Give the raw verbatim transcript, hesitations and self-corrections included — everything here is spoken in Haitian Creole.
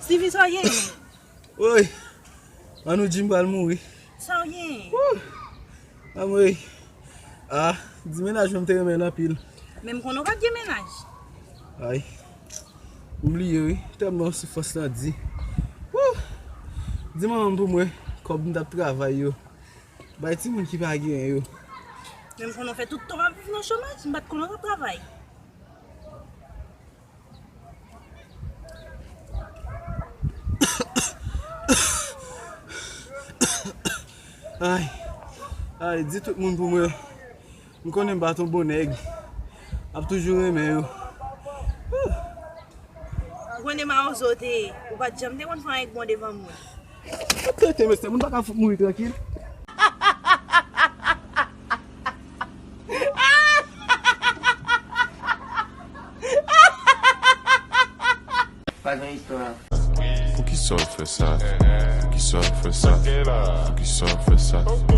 Steven, sa w ye? Woy! Ann, ou di m pral mouri. Sa w ye? Anmwey! Ah, di mennaj mwen m te renmen l anpil. Men m konnen w pa t gen mennaj. Ay. M bliye wi, tèlman soufrans lan di. Wouh! Di manman m pou mwen, kòb m t ap travay yo, bay timoun ki pa genyen yo. Men m konnen w fè tout tan w ap viv nan chomaj, m pa t konnen w t ap travay. Ay, ay, di tout moun pou mwen. M konnen m pa t yon bon nèg. M ap toujou renmen yo. Ou konnen mawozo w te ye. Ou pa t janm te konn fè anyen k bon devan moun. Tete, mesye, moun pa ka fout mouri trankil. Pa gen istwa. Poukisa w fè sa? Poukisa w fè sa? Poukisa w fè sa?